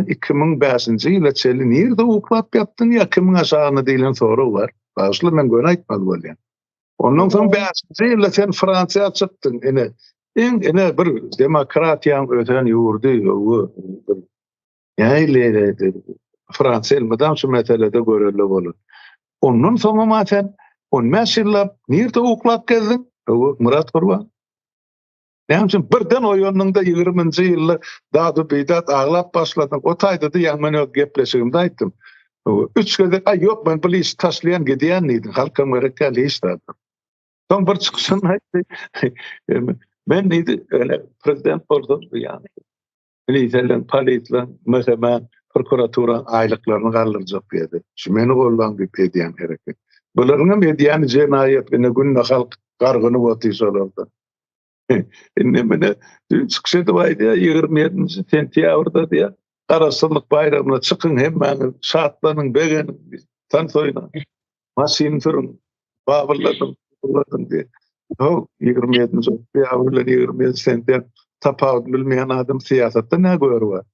2005-nji ýyla çenli nirde uklap ýatdyň ýa kimiň aşagynda diýlen sorag bar. Bagyşla men göni aýtmaly bolýan. Ondan soň 5-nji ýylda sen Fransiýa çykdyň ine. Iň ine bir demokratiýaň ösen ýurdy bir nähili Fransiýa elmydam şu meselede görelde bolar. Ondan soňam sen 15 ýyllap nirde uklap gezdiň? Murat Gurban. Näme üçin birden oýandyňda 20-nji ýylda dadu-bidat aglap başladyň? O taýda-da ýaňy men öz gepleşigimde aýtdym. Üç gezek, aý ýok, men bu işi taşlaýan, gidýän diýdiň. Halkam gerek däl hiç zat. Soň bir çykyşynda aýtdy. Men diýdi, öyle prezident bolsam, ýagny miliseleň, polisleň, MHM, prokuraturaň aýlyklaryny galdyrjak diýdi. Şu meni goldaň diýip edýän hereket. Bularyň hem edýäni jenaýat, ine günde halk gargynyp otyr şolarda. Indi mine düýn çykyş edip aýdýar, 27-nji sentýabrda diýýär, Garaşsyzlyk baýramyna çykyň hemmäňiz, şatlanyň, begeniň, tans oýnaň, maşyn sürüň, babylladyň, babylladyň diýip. Ho, 27-nji oktýabr bilen 27 sentýabr tapawudyny bilmeýän adam syýasatda nä göri bar?